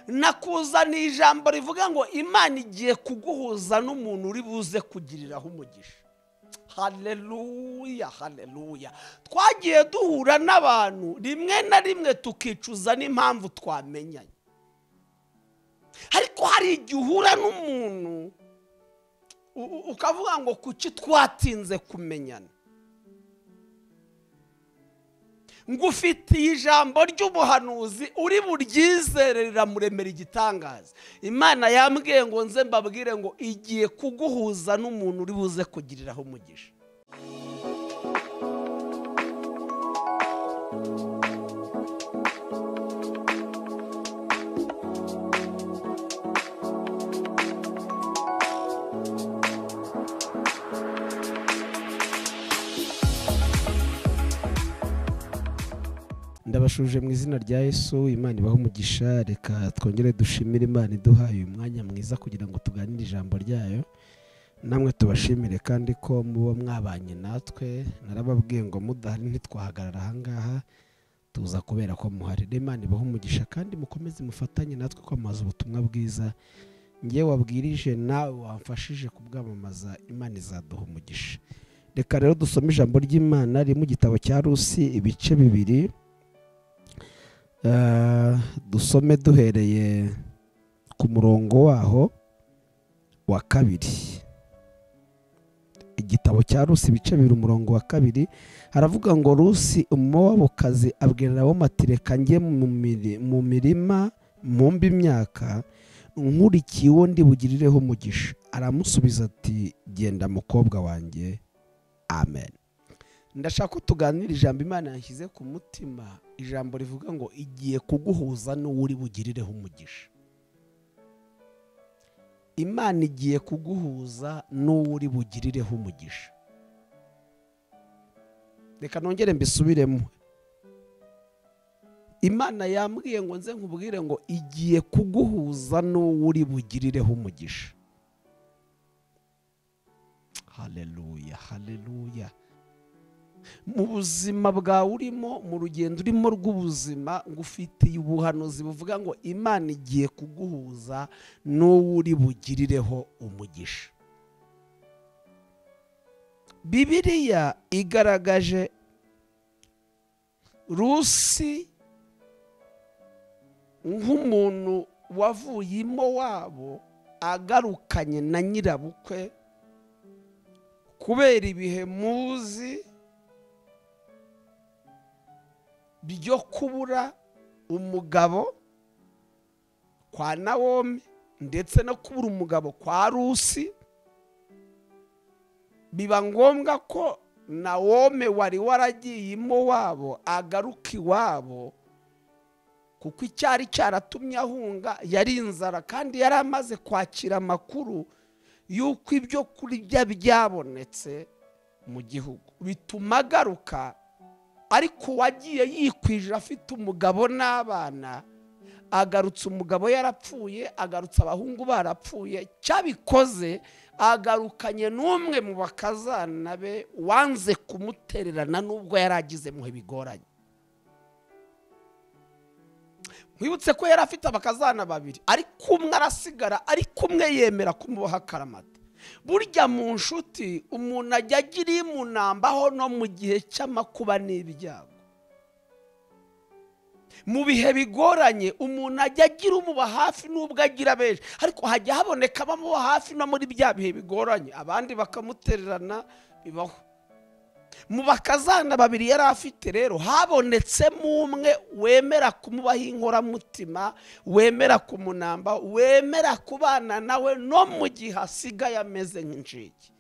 Nakuzaniye ijambo rivuga ngo Imana igiye kuguhuza n'umuntu uri buze kugiriraho umugisha. Haleluya, haleluya. Twagiye duhura n'abantu rimwe na rimwe tukicuza n'impamvu twamenyanye. Ariko hari igihe uhura n'umuntu ukavuga ngo kuki twatinze kumenyana. Ngufitiye ijambo ry'ubuhanuzi uri buryizere riramuremera igitangaza. Imana yambwiye ngo nze mbabwire ngo igiye kuguhuza n'umuntu uri buze kugiriraho umugisha. Ndabashuje mu izina rya Yesu. Imana ibahe umugisha. Reka twongere dushimire Imana iduhaye uyu mwanya mwiza kugira ngo tuganire ijambo ryayo. Namwe tubashimire kandi ko muba mwabanye natwe. Narababwiye ngo mudahari ntitwahagarara aha ngaha, tuza kubera ko muhari. Imana ibahe umugisha kandi mukomeze mufatanye natwe kwamamaza ubutumwa bwiza. Ngiye wabwirije nawe wamfashije kubwamamaza, Imana izaduha umugisha. Reka rero dusome ijambo ry'Imana riri mu gitabo cya Rusi ibice 2. Dusome duhereye ku murongo waho wa 2. Igitabo cya Rusi ibice 2 umurongo wa 2 haravuga ngo Rusi Umumowabukazi abwira Nawomi ati reka njye mu mirima mumbe imyaka nkurikiye uwo ndi bugirireho umugisha. Aramusubiza ati genda mukobwa wanjye. Amen. Ndashaka ko tuganira ijambo Imana yanshyize ku mutima, ijambo rivuga ngo igiye kuguhuza n'uwuri bugirireho umugisha. Imana igiye kuguhuza n'uwuri bugirireho umugisha. Reka nongere mbisubiremo. Imana yambwiye ngo nze nkubwire ngo igiye kuguhuza n'uwuri bugirireho umugisha. Haleluya, haleluya. Mu buzima bwawe urimo, mu rugendo urimo rw'ubuzima, ngufitiye ubuhanuzi buvuga ngo Imana igiye kuguhuza n'uwuri bugirireho umugisha. Bibiliya igaragaje Rusi nk'umuntu wavuye Imowabu agarukanye na nyirabukwe kubera ibihe muzi byo kubura umugabo kwa Nawomi ndetse no kubura umugabo kwa Rusi. Biba ngombwa ko Nawomi wari waragiye Imowabu agaruka iwabo, kuko icyari cyaratumye ahunga yari inzara, kandi yari amaze kwakira amakuru yuko ibyo kurya byabonetse mu gihugu, bituma agaruka. Ariko wagiye yikwije afite umugabo n'abana, agarutse umugabo yarapfuye, agarutse abahungu barapfuye. Cyabikoze agarukanye n'umwe mu bakazana be wanze kumutererana nubwo yaragize mu bigoranye. Mwibutse ko yari afite abakazana babiri, ariko umwe arasigara, ariko umwe yemera kumubaha akaramata. Burya mu nshuti umuntu ajya agira imunambaho no mu gihe cy'amakuba n'ibyago. Mu bihe bigoranye umuntu ajya agira umuba hafi nubwo agira benshi, ariko hajya haboneka abamuba hafi no muri bya bihe bigoranye, abandi bakamutererana, bibaho. Mu bakazana babiri yari afite rero habonetsemo umwe wemera kumubaho inkoramutima, wemera kumunamba, wemera kubana nawe no mu gihe asigaye ameze nk'injiji.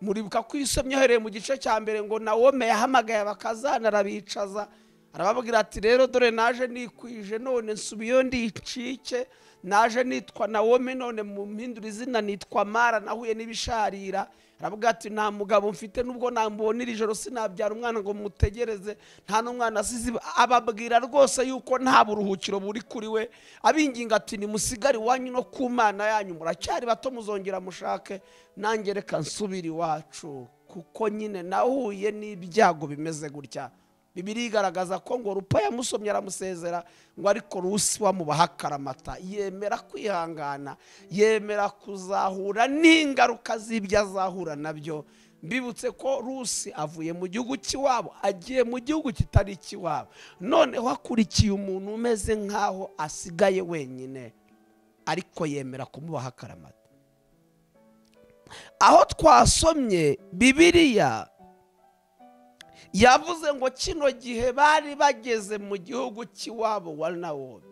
Muribuka ko isomye uhereye mu gice cya mbere ngo Nawomi yahamagaye abakazana arabicaza, arababwira ati rero dore naje nikwije none nsubiyeyo ndicike, naje nitwa Nawomi none mumpindura izina nitwa Mara, nahuye n'ibisharira. Aravuga ati nta mugabo mfite nubwo nambonira ijoro sinabyara umwana ngo mutegereze, nta n'umwana asize. Ababwira rwose yuko nta buruhukiro buri kuri we, abinginga ati nimusigare iwanyu no ku Mana yanyu, muracyari bato muzongera mushake, nanjye reka nsubire iwacu kuko nyine nahuye n'ibyago bimeze gutya. Bibiliya igaragaza ko ngo Rupa yamusomye aramusezera, ngo ariko Rusi wamubaha akaramata, yemera kwihangana, yemera kuzahura n'ingaruka z'ibyo azahura nabyo. Mbibutse ko Rusi avuye mu gihugu cy'iwabo agiye mu gihugu kitari icy'iwabo, noneho akurikiye umuntu umeze nk'aho asigaye wenyine, ariko yemera kumubaha akaramata. Aho twasomye Bibiliya yavuze ngo kino gihe bari bageze mu gihugu cy'iwabo wa Nawomi.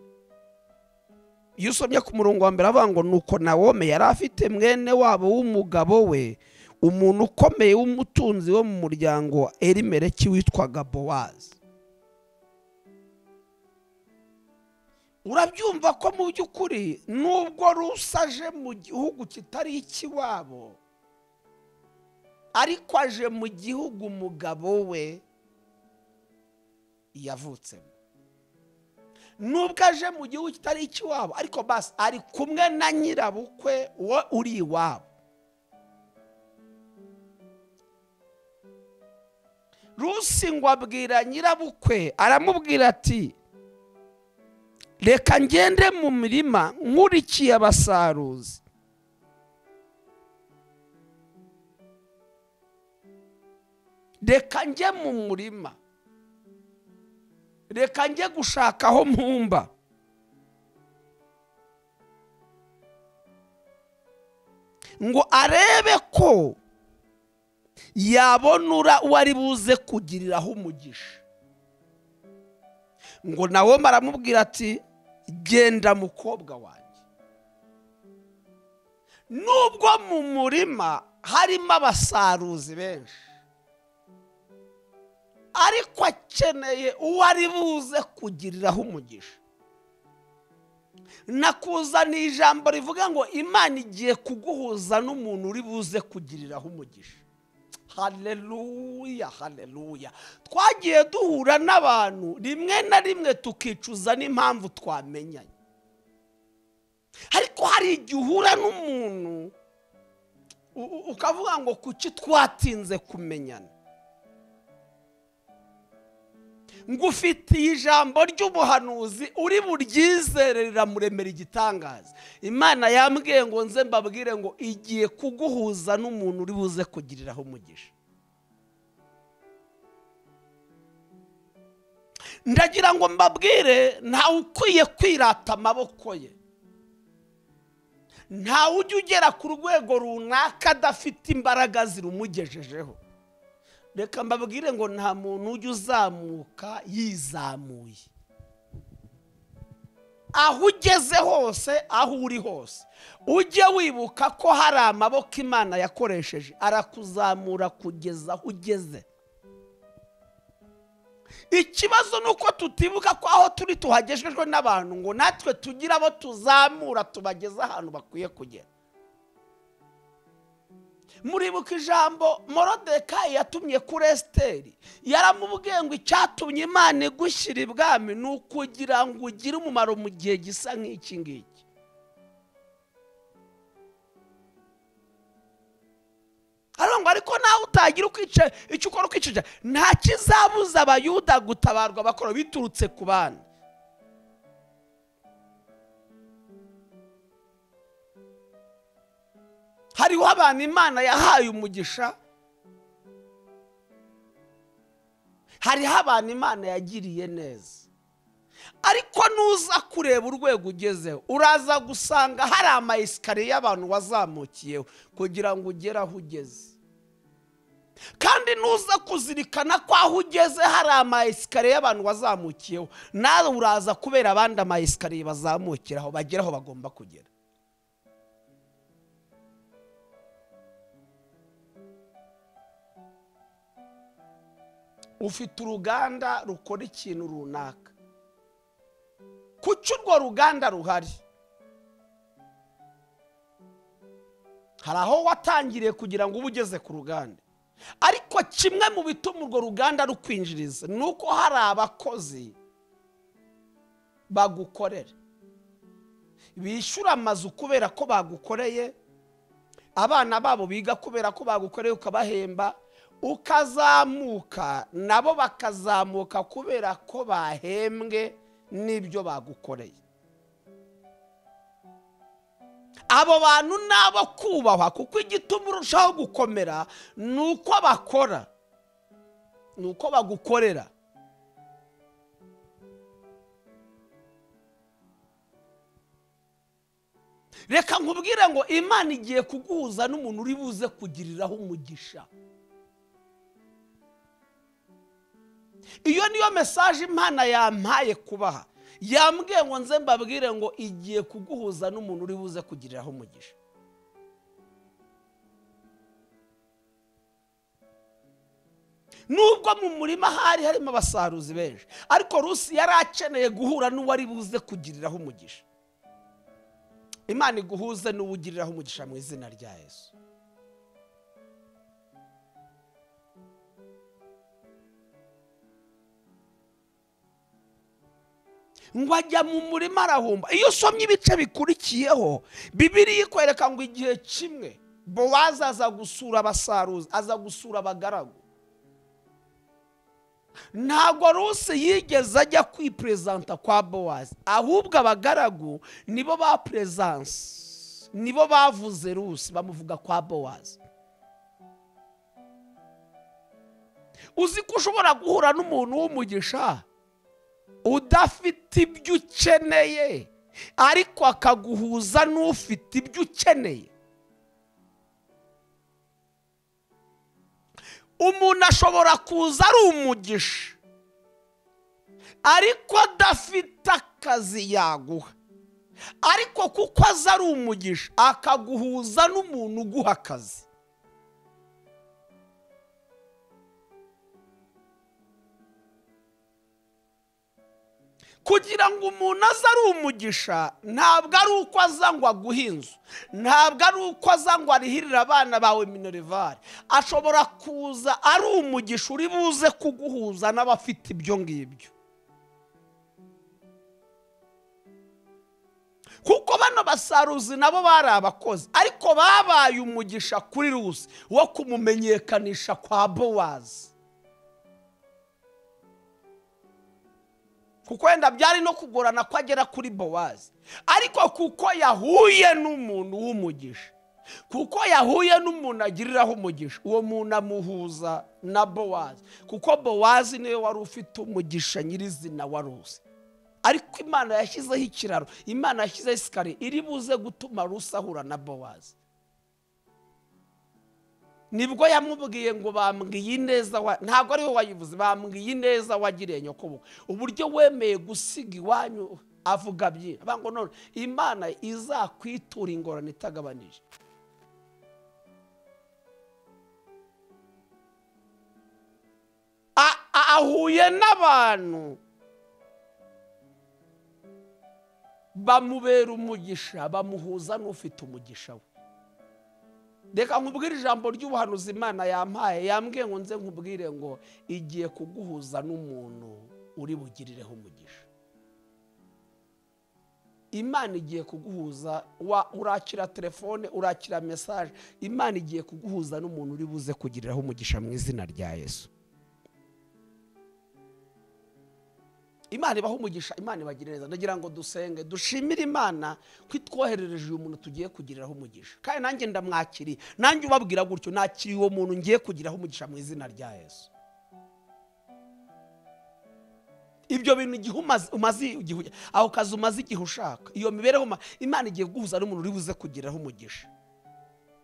Iyo usomye ku murongo wa mbere avuga ngo nuko Nawomi yari afite mwene wabo w'umugabo we, umuntu ukomeye w'umutunzi wo mu muryango wa Elimeleki witwaga Bowazi. Urabyumva ko mu by'ukuri nubwo Rusi aje mu gihugu kitari icy'iwabo, ariko aje mu gihugu umugabo we yavutsemo. Nubwo aje mu gihugu kitari icy'iwabo, ariko basi ari kumwe na nyirabukwe wo uri iwabo. Rusi ngo abwira nyirabukwe, aramubwira ati reka ngende mu mirima nkurikiye abasaruzi. Reka njye mu murima, reka njye gushaka aho mpumba. Ngo arebe ko yabonura uwari buze kugiriraho umugisha. Ngo nawe aramubwira ati genda mukobwa wanjye. Nubwo mu murima harimo abasaruzi benshi, ariko akeneye uwari buze kugiriraho umugisha. Nakuzaniye ijambo rivuga ngo Imana igiye kuguhuza n'umuntu uri buze kugiriraho umugisha. Haleluya, haleluya. Twagiye duhura n'abantu rimwe na rimwe tukicuza n'impamvu twamenyanye. Ariko hari igihe uhura n'umuntu ukavuga ngo kuki twatinze kumenyana. Ngufitiye ijambo ry'ubuhanuzi uri buryizere riramuremera igitangaza. Imana yambwiye ngo nze mbabwire ngo igiye kuguhuza n'umuntu uri buze kugiriraho umugisha. Ndagira ngo mbabwire, ntawe ukwiye kwirata amaboko ye. Ntawe ujya ugera ku rwego runaka adafite imbaraga zirumugejejeho. Reka mbabwire ngo nta muntu ujya uzamuka yizamuye. Aho ugeze hose, aho uri hose, ujye wibuka ko hari amaboko Imana yakoresheje arakuzamura kugeza aho ugeze. Ikibazo ni uko tutibuka ko aho turi tuhagejejwe n'abantu, ngo natwe tugira abo tuzamura tubageze ahantu bakwiye kugera. Muribuka ijambo Morodekayi yatumye kuri Esiteri, yaramubwiye ngo icyatumye Imana igushyira ibwami ni ukugira ngo ugire umumaro mu gihe gisa nk'iki ngiki. Ariko ariko nawe utagira ukwica icyo ukora ukicija, nta kizabuza Abayuda gutabarwa bakora biturutse ku bana. Hariho abantu Imana yahaye umugisha, hariho abantu Imana yagiriye neza, ariko nuza kureba urwego ugezeho uraza gusanga hari ama esikariye y'abantu wazamukiyeho kugira ngo ugere aho ugeze. Kandi nuza kuzirikana ko aho ugeze hari ama esikariye y'abantu wazamukiyeho, nawe uraza kubera abandi ama esikariye bazamukiraho bageraho bagomba kugera. Ufite uruganda rukora ikintu runaka, kuki urwo ruganda ruhari? Hari aho watangiriye kugira ngo ube ugeze ku ruganda, ariko kimwe mu bituma urwo ruganda rukwinjiriza ni uko hari abakozi bagukorera, bishyura amazu kubera ko bagukoreye, abana babo biga kubera ko bagukoreye ukabahemba, Ukazamuka nabo bakazamuka kubera ko bahembwe n'ibyo bagukoreye. Abo bantu nabo kubahwa, kuko igituma urushaho gukomera nuko bakora, nuko bagukorera. Reka nkubwire ngo Imana igiye kuguhuza n'umuntu uri buze kugiriraho umugisha. Iyo niyo message Imana yampaye kubaha. Yambwiye ngo nze mbabwire ngo igiye kuguhuza n'umuntu uri buze kugiriraho umugisha. Nubwo mu murima hari harimo abasaruzi benshi, ariko Rusi yari akeneye guhura n'uwari buze kugiriraho umugisha. Imana iguhuze n'uwugiriraho umugisha mu izina rya Yesu. Ngo ajya mu murima arahumba. Iyo usomye ibice bikurikiyeho, Bibiliya ikwereka ngo igihe kimwe Bowazi aza gusura abasaruzi, aza gusura abagaragu. Ntabwo Rusi yigeze ajya kwipresenta kwa Bowazi, ahubwo abagaragu nibo ba presence, nibo bavuze Rusi bamuvuga kwa Bowazi. Uzi ko ushobora guhura n'umuntu w'umugisha udafite ibyo ukeneye, ariko akaguhuza n'ufite ibyo ukeneye. Umuntu ashobora kuza ari umugisha ariko adafite akazi yaguha, ariko kuko aza ari umugisha akaguhuza n'umuntu uguha akazi. Kugira ngo umuntu aze ari umugisha, ntabwo ari uko aza ngo aguhe inzu, ntabwo ari uko aza ngo arihirire abana bawe minerivare. Ashobora kuza ari umugisha uri buze kuguhuza n'abafite ibyo ngibyo. Kuko bano basaruzi nabo bari abakozi, ariko babaye umugisha kuri Rusi wo kumumenyekanisha kwa Bowazi. Kuko wenda byari no kugorana ko agera kuri Bowazi, ariko kuko yahuye n'umuntu w'umugisha, kuko yahuye n'umuntu agiriraho umugisha, uwo muntu amuhuza na Bowazi, kuko Bowazi niwe wari ufite umugisha nyirizina wa Rusi. Ariko Imana yashyizeho ikiraro, Imana yashyizeho isikariye iri buze gutuma Rusi ahura na Bowazi. Nibwo yamubwiye ngo bambwiye ineza, ntabwo ariwe wayivuze, bambwiye ineza wagiriye nyokobukwe, uburyo wemeye gusiga iwanyu. Avuga byinshi ngo none Imana izakwitura ingorane itagabanije. Ahuye n'abantu bamubera umugisha, bamuhuza n'ufite umugisha we. Reka nkubwire ijambo ry'ubuhanuzi Imana yampaye, yambwiye ngo nze nkubwire ngo igiye kuguhuza n'umuntu uri bugirireho umugisha. Imana igiye kuguhuza, urakira telefone, urakira message, Imana igiye kuguhuza n'umuntu uri buze kugiriraho umugisha mu izina rya Yesu. Imana ibaha umugisha, Imana ibagirire neza. Ndagira ngo dusenge, dushimire Imana ko itwoherereje uyu muntu tugiye kugiriraho umugisha. Kandi nanjye ndamwakiriye, nanjye ubabwira gutyo, nakiriye uwo muntu ngiye kugiraho umugisha mu izina rya Yesu. Ibyo bintu igihe umaze igihe, aho kazi umaze igihe ushaka, iyo mibereho Imana igiye guhuza n'umuntu uri buze kugiraho umugisha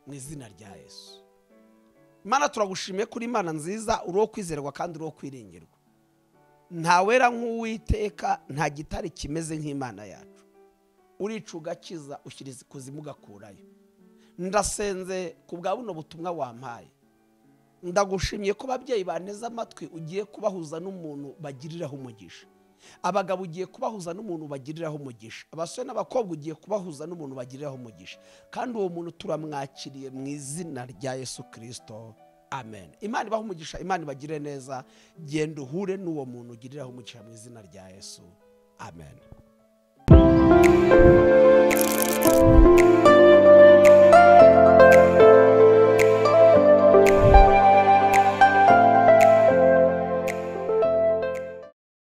mu izina rya Yesu. Imana turagushimiye kuri Imana nziza, uri uwo kwizerwa kandi uri uwo kwiringirwa. Ntawera nk'Uwiteka, nta gitare kimeze nk'Imana yacu. Urica ugakiza, ushyira ikuzimu ugakurayo. Ndasenze ku bwa buno butumwa wampaye. Ndagushimiye ko ababyeyi banteze amatwi ugiye kubahuza n'umuntu bagiriraho umugisha. Abagabo ugiye kubahuza n'umuntu bagiriraho umugisha. Abasore n'abakobwa ugiye kubahuza n'umuntu bagiriraho umugisha. Kandi uwo muntu turamwakiriye mu izina rya Yesu Kristo. Amen. Imana ibahe umugisha, Imana ibagire neza. Genda uhure n'uwo muntu ugiriraho umugisha mu izina rya Yesu. Amen.